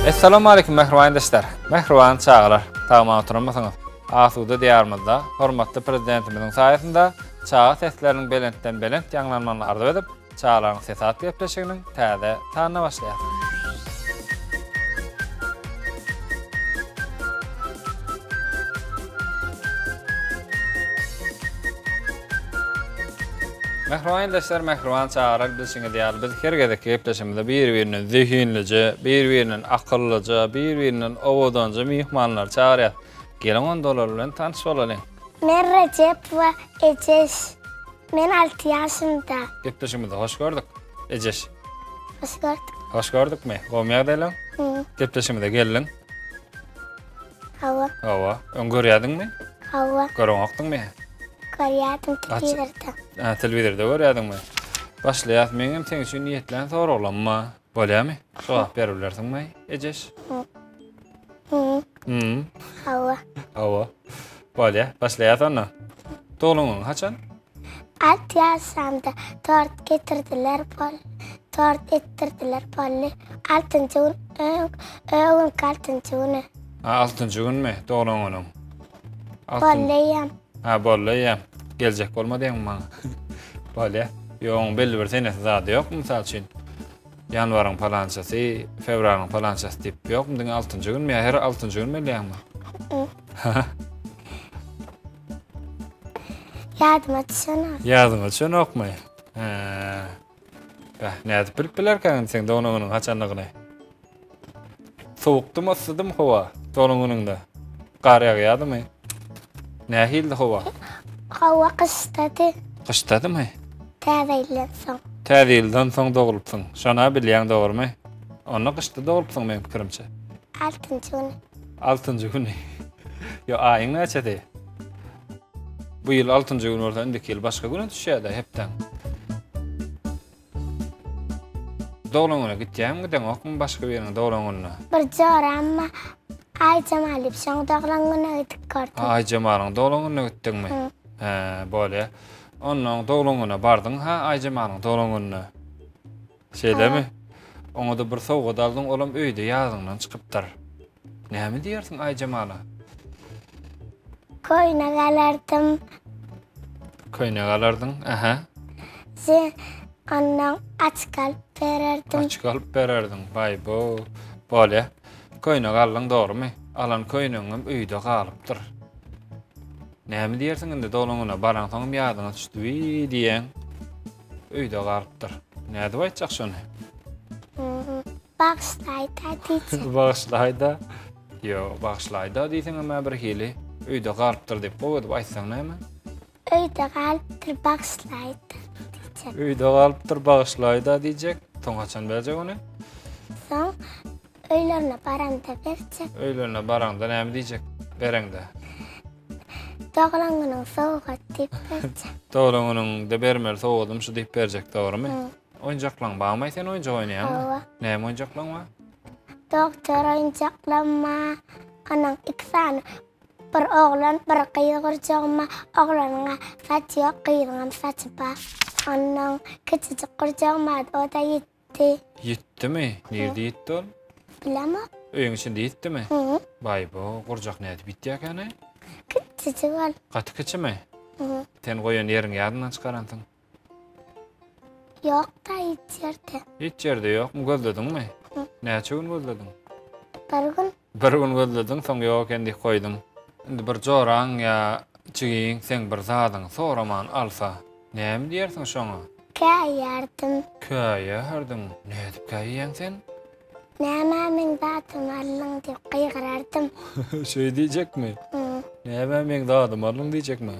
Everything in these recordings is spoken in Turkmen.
Essalamu aleýkum mähriban ildeşler, mähriban çagalar, sag-aman oturanmysyňyz? Asuda Diýarymyzda hormatly Prezidentimiziň saýasynda çaga sesleriniň belentden-belent ýaňlanmagyny arzuw edip, Çagalaryň sesi atly gepleşiginiň täze sanyna başlaýarys. Mähriban ildeşler, mähriban çagalar, bilşiňiz ýaly biz her gezekki gepleşigimizde bir-birinden zehinlije, bir-birinden akyllyja, bir-birinden owadanja myhmanlary çagyrýarys. Geliň onda olar bilen tanyş bolalyň. Men Rejepowa Ejeş. Men alty ýaşymda. Gepleşigimize hoş gördük, Ejeş. Hoş gördük. Hoş gördükmi? Gowmy ýagdaýlaň? Hı. Gepleşigimize geldiň. Hawa. Hawa. Öň görýärdiňmi? Hawa. Göreňokdyňmy? Görýärdim telewizorda. Ha, telewizorda görýärdiňmi? Başlaýas. Meň hem seň üçin niýetlän soraglarym bar. Bolýarmy? Jogap berip bilersiňmi, Ejeş? Hı. Hı. Hı. Hawa. Hawa. Bolýar. Başlaýas onda. Doglan günüň haçan? Alty ýaşamda tort getirdiler bol. Tort etdirdiler bolly. Altynjy gün öň, öňki altynjy güni. Ha, altynjy günmi doglan günüň? Bollyam. Ha, bollyam. Geljek bolma diýeň maňa. Bolýar. Ýok, belli bir senesi zady ýokmy, mysal üçin? Ýanwaryň palançasy, fewralyň palançasy diýip ýokmy diňe altynjy günmi ýa her altynjy gün belleýäňmi? Ýadyma düşenok. Ýadyňa düşenokmy? Hä. Bäh, nädip bilip bilerkäň indi seň doglan günüň haçandygyny? Sowukdymy, yssydymy howa doglan günüňde? Gar ýagýardymy? Nähildi howa? Howa gyşdady. Gyşdadymy? Täze ýyldan soň. Täze ýyldan soň doglupsyň. Şona bilýäň dogrumy? Onda gyşda doglupsyň meň pikirimçe. Altynjy güni. Altynjy güni. Ýo aýyň näçesi? Bu ýyl altynjy gün bolsa indiki ýyl başga güne düşýär-de hepdäň. Doglan güne gitýäňmi gideňokmy başga biriniň doglan gününe? Bir joram bar. Aýjemal diýip şoň doglan gününe gidip gördüm. Aýjemalyň doglan gününe gitdiňmi? Hä, bolýa. Onnoň doglan gününe bardyň ha Aýjemalyň doglan gününe. Şeýlemi? Oňa-da bir sowgat aldyň, olam öýde ýadyňdan çykypdyr. Näme diýersiň Aýjemala? Köýnek alardym. Köýnek alardyň, aha. Ze ondan açyk alyp bererdim. Açyk alyp bererdiň, baý bu. Bolýa. Köýnek aldyň, dogrumy? Alan köýnegiňem öýde galypdyr. Näme diýersiň indi doglan güne baraňsoňam ýadyňa düşdi, wiý diýeň. Öýde galypdyr. Nädip aýtjak şony? Bagyşlaýda diýjek. Bagyşlaýda. Ýok, bagyşlaýda diýseňem-ä birhili. Öýde galypdyr diýip gowy edip aýtsaň näme? Öýde galypdyr, bagyşlaýda diýjek. Öýde galypdyr, bagyşlaýda diýjek. Soň haçan berjek ony? Soň öýlerine baranda berjek. Öýlerine baraňda näme diýjek bereňde? Doglan günüň sowgat diýip berjek. Doglan günüňde bermeli sowgadym şu diýip berjek, dogrumy? Oýunjaklaň barmy sen oýunjak oýnaýaňmy? Hawa. Näme oýunjaklaň bar? Doktor oýunjaklam bar. Onuň iki sany bir oglan, bir gyz gurjagym bar. Oglanyň-a saçy ýok, gyzyňam saçy bar. Onnoň kiçijik gurjagym bardy, o-da ýitdi. Ýitdimi? Nirde ýitdi ol? Bilemok. Öýüň içinde ýitdimi? Hı. Baý-bo, gurjak nädip ýitýärkäni? Kiçijik ol. Gaty kiçimi? Hı. Sen goýan ýeriňi ýadyňdan çykaransyň. Ýok-da hiç ýerde. Hiç ýerde ýokmy? Gözlediňmi? Näçe gün gözlediň? Bir gün. Bir gün gözlediň, soň ýok eken diýip goýduň. Indi bir joraň ýa jigiň seň bir zadyňy soraman alsa, näme diýersiň şoňa? Käýerdim. Käýerdiň. Nädip käýýäň sen? Nämä meň zadymy aldyň diýip gygyrardym. Şeý diýjekmi? Nämä meň zadymy aldyň diýjekmi?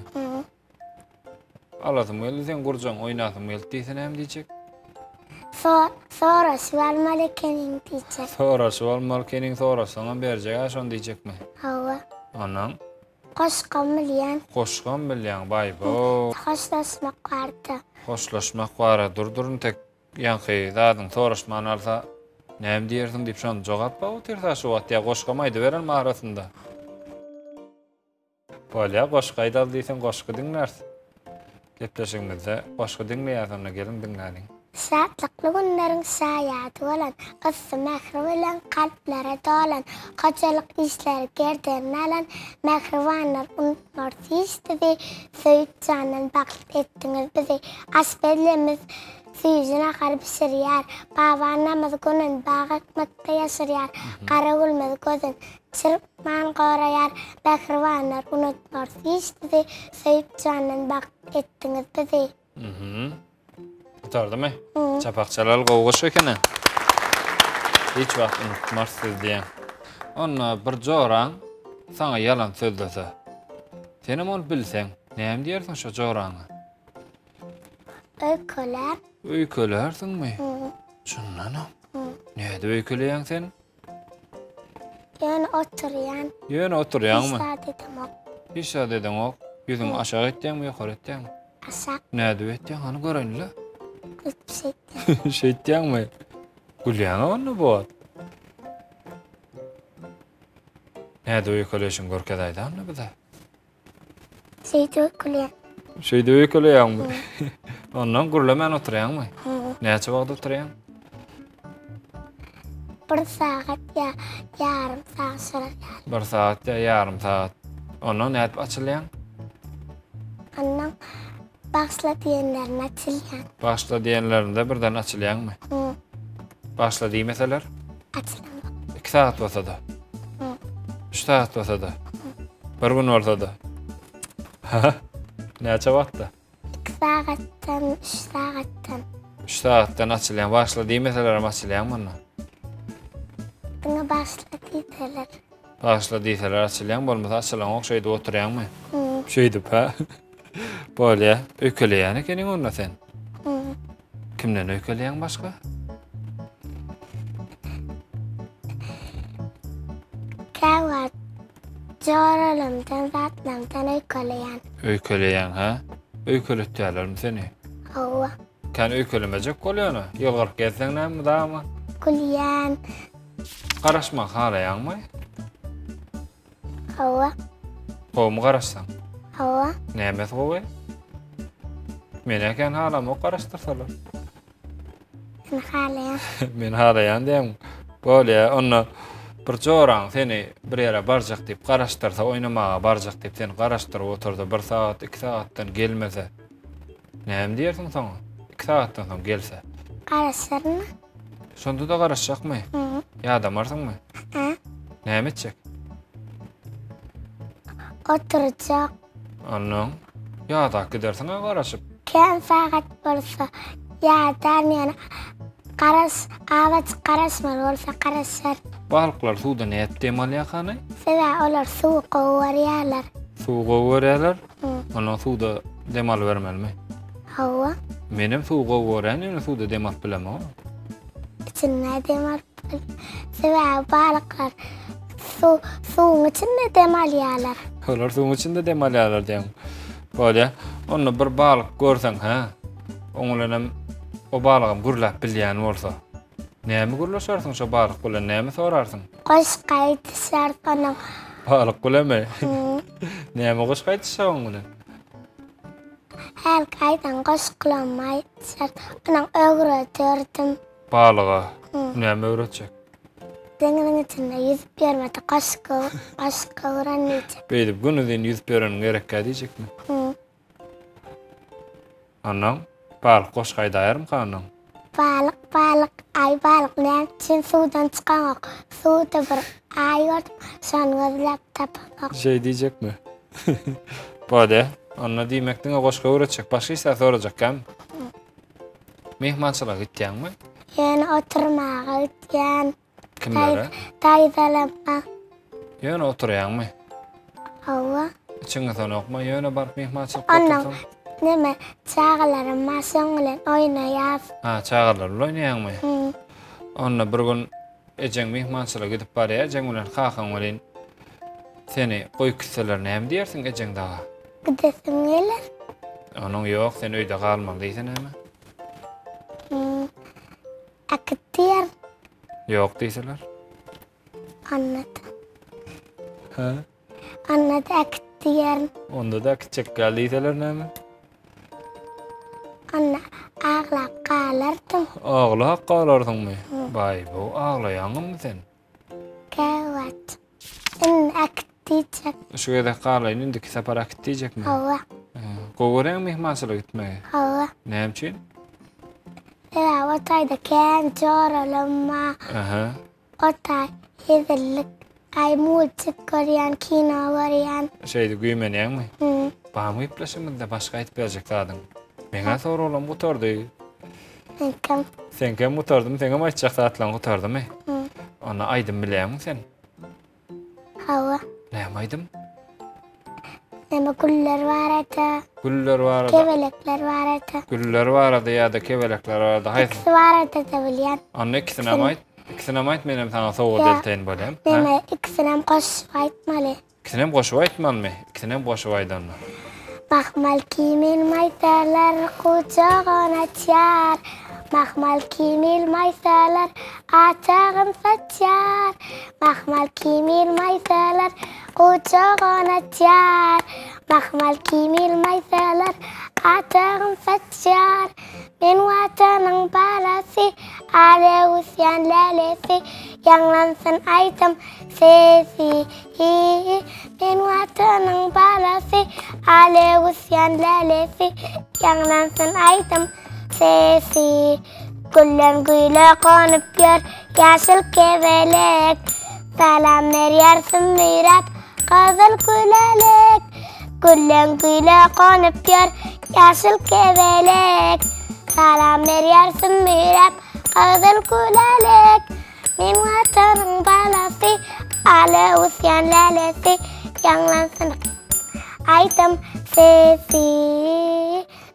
Alasym geldi seň gurjagyňy oýnasym geldi diýse näme diýjek? So soraşyp almaly ekeniň diýjek. Soraşyp almaly ekeniň soraşsaňam berjek-ä şony diýjekmi? Hawa. Ondan? Goşgam bilýän. Goşgam bilýäň, baý-bo. Hoşlaşmak barda. Hoşlaşmak bara dur dur intek ýaňky zadyň soraşman alsa näme diýersiň diýip şony jogap bar otyrsa şu wagt ýa goşgam aýdyberelmi arasynda. Bolýa goşgy aýdaly diýseň goşgy diňläris. Gepleşigimizde goşgy diňleýäs onda geliň diňläliň. Şatlykly günleriň şaýady bolan, yssy mähri bilen kalplara dolan, hojalyk işleri gerdenine alan mähribanlar unutmarys hiç sizi, söýüp jandan bagtly etdiňiz bizi. Aşpezlerimiz süýji nahar bişirýär, baba annamyz gününi bag ekmekde ýaşyrýar, Garagülümiz gözüni çyrpman goraýar, mähribanlar unutmarys hiç sizi, söýüp jandan bagtly etdiňiz bizi. Gutardymy? Çapak çalal gowy goşgy ekeni. Hiç wagt unutmarys sizi diýen. Onda bir joraň saňa ýalan sözlese. Senem ony bilseň, näme diýersiň şo joraňa? Öýkelär. Öýkelärsiňmi? Çyndanam? Nädip öýkeleýäň sen? Ýöne oturýan. Ýöne oturýaňmy? Hiç zat edemok. Hiç zat edeňok. Ýüzüňi aşak etýäňmi, ýokary etýäňmi? Aşak. Nädip etýäň, hany göreýin-le. Şeýtýän. Şeýtýäňmi? Gülýäňä onda bu wagt. Nädip öýkeleýşiňi görkezäýdä onda bize. Şeýdip öýkeleýän. Şeýdip öýkeleýäňmi? Ondan gürlemän oturýaňmy? Näçe wagt oturýaň? Bir sagat ýa ýarym sagat şolar ýaly. Bir sagat ýa ýarym sagat. Ondan nädip açylýaň? Ondan bagyşla diýenlerinde açylýan. Bagyşla diýenlerinde birden açylýaňmy? Bagyşla diýmeseler? Açylamok. 2 sagat bolsa-da. 3 sagat bolsa-da. Bir gün bolsa-da. Ha? Näçe wagtda? 2 sagatdan, 3 sagatdan. 3 sagatdan açylýan. Bagyşla diýmeseler hem açylýaňmy onda? Diňe bagyşla diýseler. Bagyşla diýseler açylýaň, bolmasa açylaňok, şeýdip oturýaňmy? Şeýdip, ha? Bolýa. Öýkeleýän ekeniň onda sen. Kimden öýkeleýäň başga? Käwagt joralarymdan, zatlarymdan öýkeleýän. Öýkeleýäň, hä? Öýkeletýärlermi seni? Hawa. Kän öýkelemejek bolýana. Ýylgyryp gezseň näme mydama? Gülýän. Garaşmagy halaýaňmy? Hawa. Gowumy garaşsaň? Hawa. Nämesi gowy? Men kän halamok garaşdyrsalar. Men halaýan. Men halaýan diýen. Bolýa, onda bir joraň seni bir ýere barjak diýip garaşdyrsa, oýnamaga barjak diýip seni garaşdyryp otursa, bir sagat, iki sagatdan gelmese, näme diýersiň soňa? Iki sagatdan soň gelse. Garaşaryn. Şonda-da garaşjakmy? Ýadamarsyňmy? Hä? Näme etjek? Oturjak. Onnoň ýadap gidersiň-ä garaşyp. Kän sagat bolsa ýadaryn ýöne garaş azajyk garaşmaly bolsa garaşar. Balyklar suwda nädip dem alýarkany? Sebäbi olar suwy gowy görýärler. Suwy gowy görýärler? Onnoň suwda dem alybermelimi? Hawa. Menem suwy gowy görýän, ýöne suwda dem alyp bilemok. Içinde dem alyp bil. Sebäbi balyklar suw suwuň içinde dem alýarlar. Olar suwuň içinde dem alýarlar diýýäň. Bolýa. Onda bir balyk görseň, hä? Oň bilenem o balygam gürläp bilýän bolsa. Näme gürleşersiň şo balyk bilen, näme sorarsyň? Goşgy aýdyşarys onuň. Balyk bilenmi? Näme goşgy aýdyşjak oň bilen? Hälki aýdan goşgularymy aýtjak. Onuň öwrederdim. Balyga näme öwretjek? Deňiziň içinde ýüzüp ýörmedi, goşgy, goşgy öwren diýjek. Beýdip günuzyn ýüzüp ýöreniň gerekkä diýjekmi? Onnoň balyk goşgy aýdaýarmyka onnoň? Balyk, balyk, aý balyk, näme üçin suwdan çykaňok? Suwda bir aý gördüm, şony gözläp tapamok. Şeý diýjekmi? Bolýa. Onda diýmek diňe goşgy öwretjek, başga hiç zat sorajakkäm? Myhmançylyga gitýäňmi? Ýöne oturmaga gitýän. Kimlere? Daýzalama. Ýöne oturýaňmy? Hawa. Içiň gysanokmy? Ýöne baryp myhmançylykda otursaň? Neme, çagalarym bar, şoň bilen oýnaýas. Ha, çagalar bilen oýnaýaňmy? Onda bir gün ejeň myhmançylyga gidip barýar, ejeň bilen kakaň welin seni goýup gitseler näme diýersiň ejeň daga? Gidesim geler. Onuň ýok, sen öýde galmaly diýse näme? Äkit diýer. Ýok diýseler? Onda-da. Hä? Onda-da äkit diýerin. Onda-da äkitjek gel diýseler näme? Onda aglap galar. Galardym. Aglap galarsyňmy? Baý bu aglaýaňmy sen? Käwagt. Indi äkit diýjek. Şu gezek galaýyn, indiki sapar äkit diýjekmi? Hawa. Gowy görýäňmi myhmançylyga gitmegi? Hawa. Näme üçin? Sebäbi o taýda kän joralam bar. Aha. O taý hezillik. Aý multik görýän, kino görýän. Şeýdip güýmenýäňmi? Hı. Barmy gepleşigimizde başga aýdyp berjek zadyň? Meň-ä soraglarym gutardy. Seňkem. Seňkem gutardymy? Seňem aýtjak zatlaryň gutardymy? Hı. Onda aýdym bilýäňmi sen? Hawa. Näme aýdym? Näme güller barada. Güller barada. Kebelekler barada. Güller barada ýa-da kebelekler barada haýsy? Ikisi barada-da bilýän. Onda ikisinem aýt. Ikisinem aýt, menem saňa sowgat elteýin bolýamy? Näme ikisinem goşup aýtmaly. Ikisinem goşup aýtmalymy? Ikisinem goşup aýt onda. Mahmal kimin maýsalar gujagyn açýar, Mahmal kimin maýsalar açagyn saçýar, Mahmal kimin maýsalar gujagyn açýar, Mahmal kimin maýsalar açagyn saçýar. Men Watanyň balasy, alew ösýän lälesi, Ýaňlansyn aýdym sesi. Men Watanyň balasy, alew ösýän lälesi, Ýaňlansyn aýdym sesi. Gülden güle gonup ýör ýaşyl kebelek, Salam berýär sümüräp gyzyl gülälek. Gülden güle gonup ýör ýaşyl kebelek, Salam berýär sümüräp gyzyl gülälek. Men Watanyň balasy, ala öwüsýän lälesi, Ýaňlansyn aýdym sesi.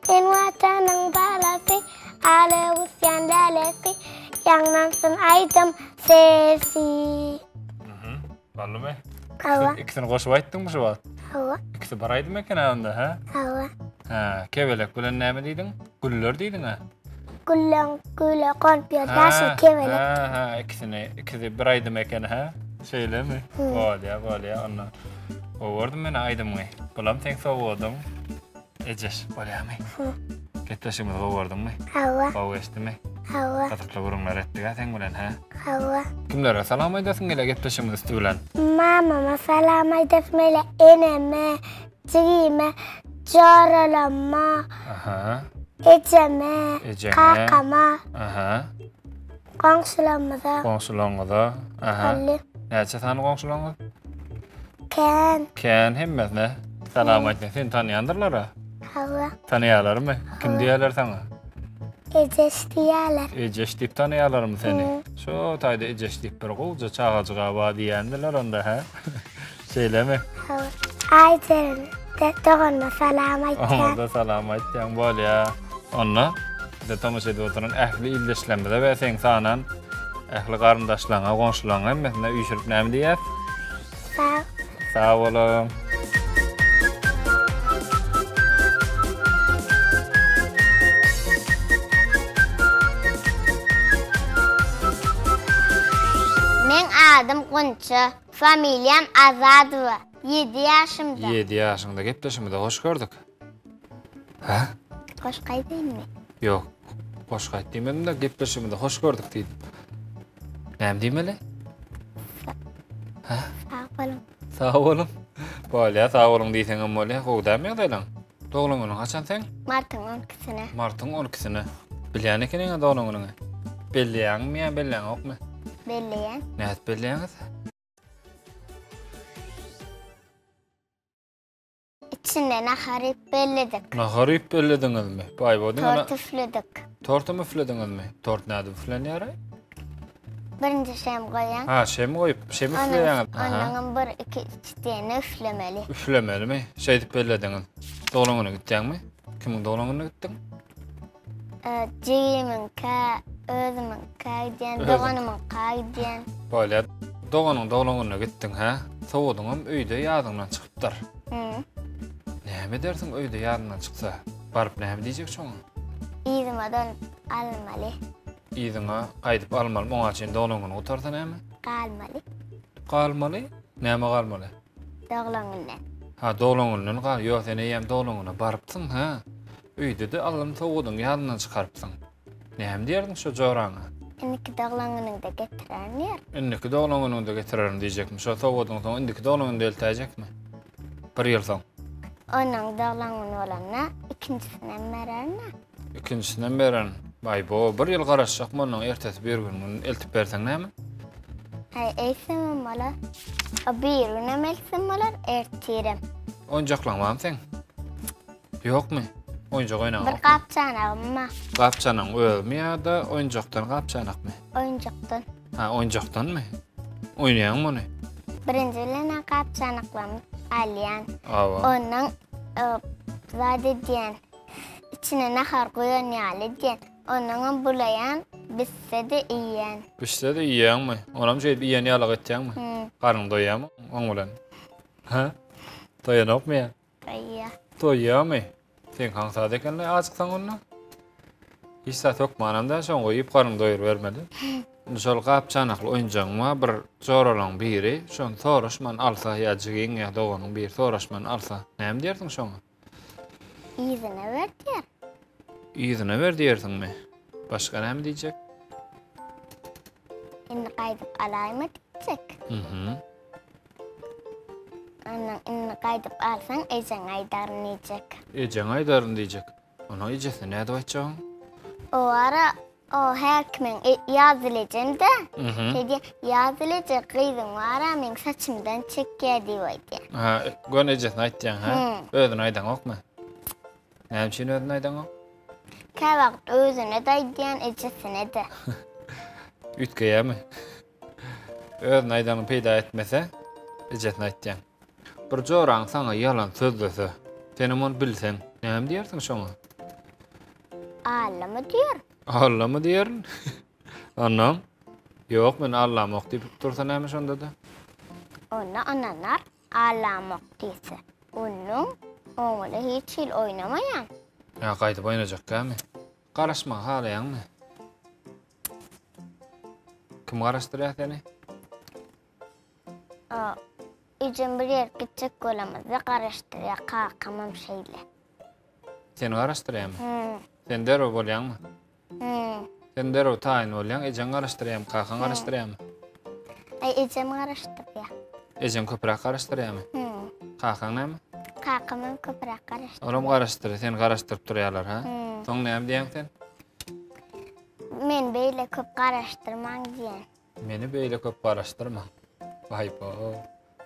Men Watanyň balasy, ala öwüsýän lälesi, Ýaňlansyn aýdym sesi. Boldumy? Hawa. Ikisini goşup aýtdyňmy şu wagt? Hawa. Ikisi bir aýdym eken-ä onda, hä? Hawa. Hä, kebelek bilen näme diýdiň? Güller diýdiň-ä? Gülleň güle gonup ýör ýaşyl kebelek. Hä, hä, ikisini, ikisi bir aýdym eken, hä? Şeýlemi? Bolýa, bolýa, onda. Gowy gördüm men aýdymyňy. Bulam seň sowgadyň. Ejeş, bolýamy? Gepleşigimizi gowy gördüňmi? Hawa. Gowy geçdimi? Hawa. Gyzykly gürrüňler etdik-ä seň bilen, hä? Hawa. Kimlere salam aýdasyň gelýär gepleşigimiz üsti bilen? Mamama salam aýdasym gelýär, eneme, jigime, joralama, Aha. ejeme, Ejeňe. kakama, Aha. goňşularymyza. Goňşularyňyza. Aha. Boldy. Näçe sany goňşularyňyz? Kän. Kän hemmesine salam aýtmak. Seni tanýandyrlar-a? Hawa. Tanaýarlarmy? Kim diýýärler saňa? Ejeş diýýärler. Ejeş diýip tanaýarlarmy seni? Şo taýda Ejeş diýip bir gowja çagajyga bar diýýändiler onda, hä? Şeýlemi? Hawa. Aýjeren doganyma salam aýtýan. Oňa-da salam aýtýaň, bolýa. Onda bize tomaşa edip oturan ähli ildeşlerimize we seň sanan ähli garyndaşlaryňa, goňşularyňa hemmesine üýşürip näme diýýäs? Sag. Sag boluň. Meň adym Gunça, familiýam Azadowa. Ýedi ýaşymda. Ýedi ýaşyňda gepleşigimize hoş gördük. Hä? Goşgy aýdaýynmy? Ýok. Goşgy aýt diýmedim-de, gepleşigimizi hoş gördük diýdim. Näme diýmeli? Hä? Sag boluň. Sag boluň. Bolýar, sag boluň diýseňem bolýar. Gowy dälmi ýagdaýlaň? Doglan günüň haçan seň? Martyň 12-sine. Martyň 12-sine. Bilýän ekeniň-ä doglan günüňi. Belleýäňmi ýa belläňokmy? Belleýän. Nädip belleýäňiz? Içinde nahar iýip belledik. Nahar iýip bellediňizmi? Baý bo diňe Tort üfledik. Tortam üflediňizmi? Tort nädip üflenýär? Birinji şem goýaň. Ha, şem goýup, şem üfleýäňiz. Ondan 1 2 3 diýene üflemeli. Üflemelimi? Şeýdip bellediňiz. Doglan güne gitýäňmi? Kimiň doglan gününe gitdiň? Jigimiňkä, özümiňkä gidýän, doganymyňka gidýän. Bolýar. Doganyň doglan gününe gitdiň, hä? Sowudyňam öýde ýadyňdan çykypdyr. Näme edersiň öýde ýadyňdan çyksa? Baryp näme diýjek şoňa? Yzyma dönüp almaly. Yzyňa gaýdyp almaly. Oňa çenli doglan güni gutarsa näme? Galmaly. Galmaly? Näme galmaly? Doglan günden. Ha, doglan günden gal. Ýok, sen eýýäm doglan güne barypsyň, hä? Öýde-de alan sowgadyňy ýadyndan çykarypsyň. Näme diýerdiň şo joraňa? Indiki doglan günüňde getirerin diýer. Indiki doglan günüňde getirerin diýjekmi? Şo sowgadyň soň indiki doglan günde eltäýjekmi? Bir ýyl soň. Onuň doglan güni bolanda ikinjisinem bererin-ä. Ikinjisinem bererin. Baý-bo, bir ýyl garaşjakmy ondan ertesi bir gün eltip berseň näme? Haý, eltsemem bolar. O bir günem eltsem bolar, ertirem. Oýunjaklaň barmy seň? Ýokmy? Oýunjak oýnaňokmy? Bir gap-çanagym bar. Gap-çanagyň özümi ýa-da oýunjakdan gap-çanakmy? Oýunjakdan. Ha, oýunjakdanmy? Oýnaýaňmy ony? Birinji bilen gap-çanaklarymy alýan. Awa. Ondan e, zat edýän. Içine nahar guýan ýaly edýän. Ondanam bulaýan, bisse-de iýýän. Bisse-de iýýäňmi? Onam şeýdip iýen ýalyk etýäňmi? Hmm. Garnyň doýýarmy oň bilen? Ha? Doýanokmy ýa? Toýýa. Toýýamy? Seň aňsat ekenle ajyksaň onda. Hiç zat hökmanam däl, şoň goýup garnyňy doýurybermeli. Indi şol gap-çanakly oýunjagyň bar, bir joralaň biri şony soraşman alsa ýa jigiň ýa doganyň biri soraşman alsa, näme diýersiň şoňa? Yzyna ber diýer. Yzyna ber diýersiňmi? Başga näme diýjek? Indi gaýdyp alaýma diýjek. Mhm. Ondan indi gaýdyp alsaň ejeň aýdaryn diýjek. Ejeň aýdaryn diýjek. Onuň ejesine nädip aýtjagyň? O ara o her kimiň e, Ýazül ejem-de. Mhm. Şeýdýär, Ýazül eje gyzyň bar-a meň saçymdan çekýär diýip aýdýar. Ha, göni ejesine aýtýaň, hä? Hmm. Özüne aýdaňokmy? Näme üçin özüne aýdaňok? Käwagt özüne-de aýdýan, ejesine-de. Üýtgeýärmi? Özüne aýdanyň peýda etmese, ejesine aýtýaň. Bir joraň saňa ýalan sözlese, senem ony bilseň, näme diýersiň şoňa? Allamy diýerin. Allamy diýerin? Onnoň, Ýok, men allamok diýip dursa näme şonda-da? Onda ynanar, allamok diýse. Onuň oňuna hiç hili oýnamaýan. Ýa gaýdyp oýnajak dälmi? Garaşmagy halaýaňmy? Kim garaşdyrýar seni? Ejem bir ýere gitjek bolamyzda garaşdyrýar, kakamam şeýle. Seni garaşdyrýarmy? Hmm. Sen derrew bolýaňmy? Hmm. Sen derrew taýyn bolýaň, ejeň garaşdyrýarmy, kakaň garaşdyrýarmy? Aý, ejem garaşdyrýar. Ejeň köpräk garaşdyrýarmy? Hmm. Kakaň näme? Kakam hem köpräk garaşdyrýar. Olam garaşdyrýar, seni garaşdyryp durýarlar, ha? Hmm. Soň näme diýýäň sen? Men beýle köp garaşdyrmaň diýen. Meni beýle köp garaşdyrmaň. Waý-bo.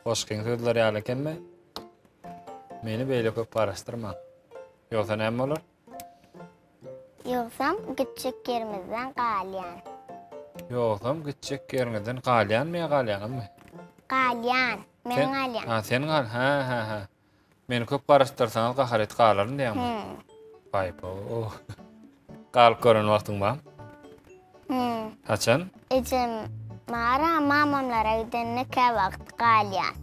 Goşgyň sözleri ýaly ekenmi? Meni beýle köp garaşdyrmaň. Ýogsa näme bolar? Ýogsam gitjek ýerimizden galýan. Ýogsam gitjek ýeriňizden galýanmy ýa galýaňyzmy? Galýan. Men galýan. Ha, sen gal. Ha, ha, ha. Meni köp garaşdyrsaňyz gahar et galaryn diýýäňmi? Hmm. Baý-bo. Galyp gören wagtyň barmy? Hmm. Haçan? Ejem Mara mamamlara gidende käwagt galýan.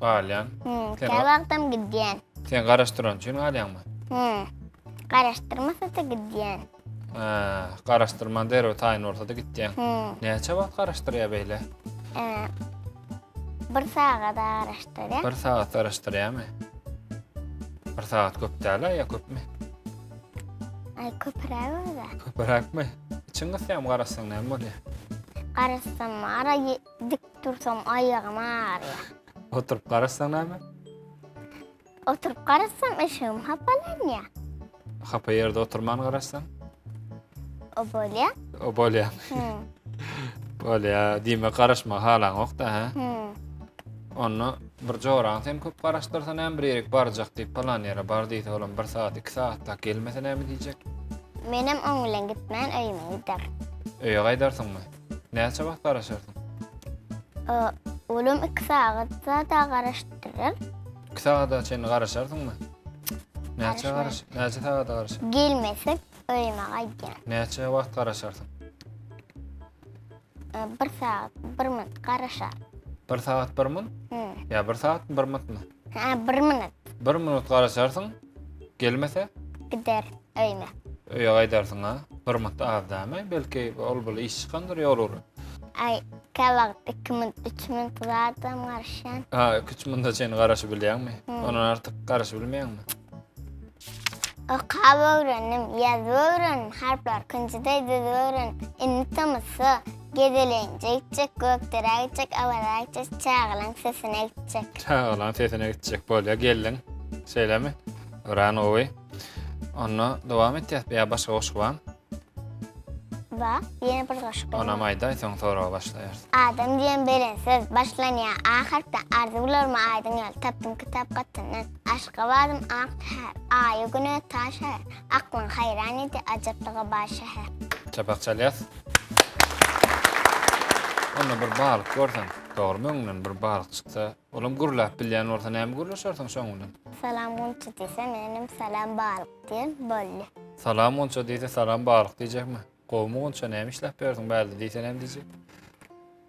Galýan. Hmm, Sen käwagtam gidýän. Sen garaşdyran üçin galýaňmy? Hmm. Garaşdyrmasa-da gidýän. Hä, garaşdyrman derrew taýyn bolsa-da gitýäň. Hmm. Näçe wagt garaşdyrýar beýle? Ee, bir sagada garaşdyrýar. Bir sagat garaşdyrýarmy? Bir sagat köp däl-ä ýa köpmi? Aý, köpräk özi. Köpräkmi? Içiň gysýarmy garaşsaň näme bolýar? Garaşsam ara dik dursam aýagym agyrýar. Oturyp garaşsaň näme? Oturyp garaşsam eşigim hapalanýar. Hapa ýerde oturman garaşsaň? O bolýar. O bolýar. Hmm. Bolýar. Diýmek garaşmagy halaňok-da, hä? Hmm. Onda bir joraň seni köp garaşdyrsa näme bir ýerik barjak diýip palan ýere bar diýse olam bir sagat iki sagatlap gelmese näme diýjek? Menem oň bilen gitmän öýüme giderin. Öýe gaýdarsyňmy? Näçe wagt garaşarsyň? Olam iki sagat zada garaşdyrar. Iki sagada çenli garaşarsyňmy? Näçe garaş, näçe sagada garaşar? Gelmese öýüme gaýdýan. Näçe wagt garaşarsyň? Bir sagat, bir minut garaşar. Bir sagat bir minut? Ýa bir sagat bir minutmy? Ha, bir minut. Bir minut garaşarsyň, gelmese? Gider öýüme. Öýe gaýdarsyň ha? Bir minut az dämi? Belki ol bul iş çykandyr ýol ugry. Aý, käwagt 2 minut, 3 minut zadam garaşýan. Ha, 2-3 minuta çenli garaşyp bilýäňmi? Ondan artyk garaşyp bilmeýäňmi? Okap öwrendim, ýazyp öwrendim, harplary künjüdeý düzüp öwrendim. Indi tomusda gezelenje gitjek, Gökderä gitjek, Awaza gitjek, çagalaň sesine gitjek. Çagalaň sesine gitjek bolýa geldiň. Şeýlemi? Örän gowy. Onda dowam etýäs. Ýa başga goşgy barmy? Bar. Ýene bir goşgy. Onam aýdaý, soň soraga başlaýarys. Adam diýen belent söz başlanýar A harpdan Arzuwlaryma aýdyň ýol tapdym kitap gatyndan Aşgabadym ak şäher Aýy güne ta şäher Aklyň haýran edýär ajaplygy bar şäher. Çapak çalýas. Onda bir balyk görseň, dogrymy öňüňden bir balyk çyksa, olam gürläp bilýän bolsa näme gürleşersiň şoň bilen? Salam Gunça diýse menem salam balyk diýen boldy. Salam Gunça diýse salam balyk diýjekmi? Gowumy Gunça näme işläp ýörsüň bärde diýse näme diýjek?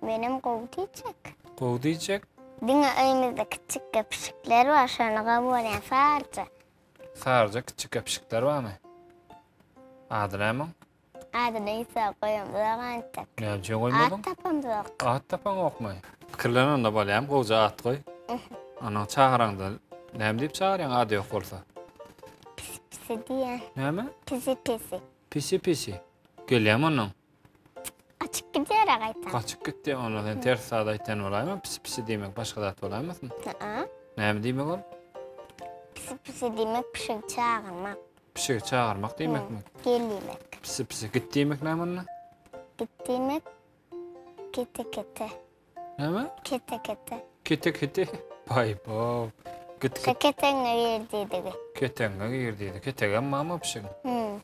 Menem gowy diýjek. Gowy diýjek. Diňe öýümizde kiçjikge pişikler bar şony gowy görýän saryja. Saryja kiçjikge pişikler barmy? Ady näme oň? Adyny Isa goýamzok entek. Näme üçin goýmadyň? At tapamzok. At tapaňokmy? Pikirlen onda bolýam, gowja at goý. Ondan çagyraňda näme diýip çagyrýaň ady ýok bolsa? Pisi pisi diýen. Näme? Pisi pisi. Pisi pisi. Gelýämi ondan? Gaçyp gidýär gaýtam. Gaçyp gitdi. Onda sen ters zat aýtýan bolaýma? Pisi pisi diýmek başga zat bolaýmasyn? Aa. Näme diýmek ol? Pisi pisi diýmek pişigi çagyrmak. Pişigi çagyrmak diýmekmi? Gel diýmek. Pisi pisi git diýmek näme onda? Git diýmek kete kete. Näme? Kete kete. Kete kete. Baý bo. Git git. Keteňe gir diýdigi. Keteňe gir diýdi. Ketegem mama pişigiň. Hmm.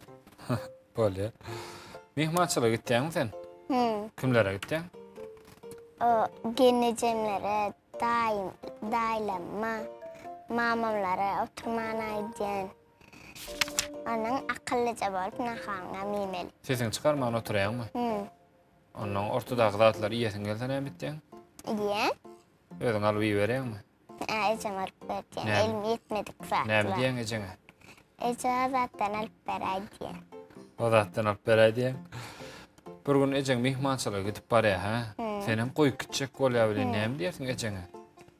Bolýar. Myhmançylyga gitýäňmi sen? Hmm. Kimlere gitýäň? O gelnejemlere, daýym, daýlama, mamamlara oturmana gidýän. Onuň akyllyja bolup naharyňam iýmeli. Sesiňi çykarman oturýaňmy? Hmm. Ondan ortadaky zatlary iýesiň gelse näme etýäň? Iýen. Özüň alyp iýiberýäňmi? Hä, ejem alyp berýän. Näme? Elim ýetmedik zatlar. Näme diýýäň ejeňe? Eje o zatdan alyp beräý diýen. O zatdan alyp beräý diýýäň. Bir gün ejeň myhmançylyga gidip barýar, hä? Senem goýup gitjek bolýar welin, näme diýersiň ejeňe?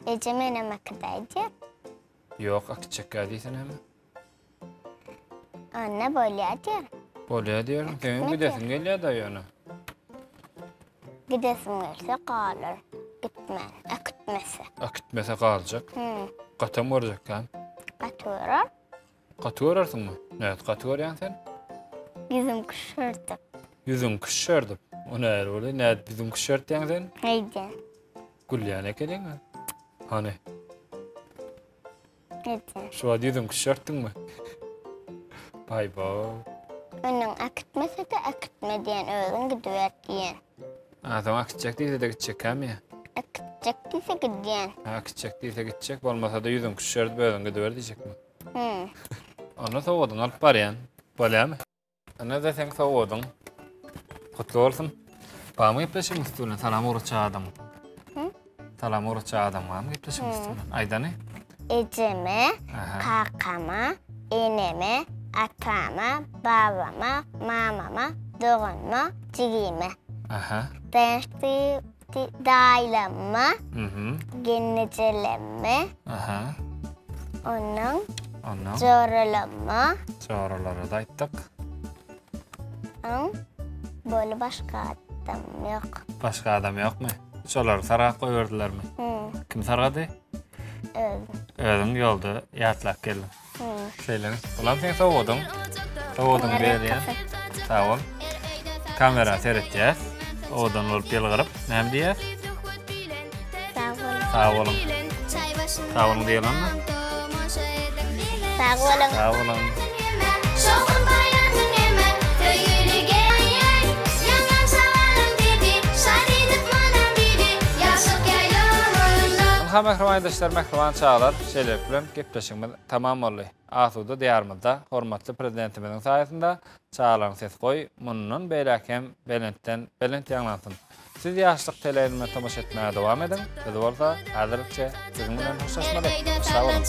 Eje menem äkidaý diýer. Ýok, äkitjekkä diýse näme? Onda bolýar diýer. Bolýar diýerin. Seň gidesiň gelýär-de ýöne. Gidesim gelse galar. Gitmän, äkitmese. Äkitmese galjak. Hmm. Gatam görjekkäm. Gaty görer. Gaty görersiňmi? Nädip gaty görýäň sen? Ýüzüm küşşerdip. Ýüzüň küşşerdip. O nähili bolýar? Nädip ýüzüň küşşertýäň sen? Heýde. Gülýän ekeniň-ä. Hany? Neden? Şu wagt ýüzüňi küşşertdiňmi? Baý-bo. Öňüň äkitmese-de äkitme diýen, özüň gidiber diýen. A, soň äkitjek diýse-de gitjekkämi? Äkitjek diýse gidýän. Ha, äkitjek diýse gitjek, bolmasa-da ýüzüňi küşşerdip özüň gidiber diýjekmi? Hmm. Onda sowgadyňy alyp barýan. Bolýamy? Ine-de seň sowgadyň. Gutly bolsun. Barmy gepleşigiň üsti bilen? Salam ugratjak adamyň. Salam ugratjak adam barmy gepleşigiň üsti bilen? Aýdany. Ejeme, kakama, eneme, atama, babama, mamama, doganyma, jigime. Aha. Daýanç daýylama, gelnejeleme. Aha. Ondan Ondan joralama. Joralara-da aýtdyk. Oň boli başga adam ýok. Başga adam ýokmy? Şolary sargap goýberdilermi? Kim sargady? Özüm. Özüň ýolda ýatlap geldiň. Şeýlemi? Bulam seň sowgadyň. Sowgadyňy berýän. Sag bol. Kamera seretýäs. Owadan bolup ýylgyryp, näme diýýäs? Sag boluň. Sag boluň. Sag boluň diýelimmi? Sag boluň. Sag boluň. Ynha mähriban ildeşler, mähriban çagalar, şeýlelik bilen gepleşigimiz tamam boldy. Asuda Diýarymyzda hormatly Prezidentimiziň saýasynda çagalaryň sesi goý, mundan beýläk hem belentden belent ýaňlansyn. Siz Ýaşlyk teleýaýlymyna tomaşa etmäge dowam ediň, biz bolsa häzirlikçe siziň bilen hoşlaşmaly. Sag boluň!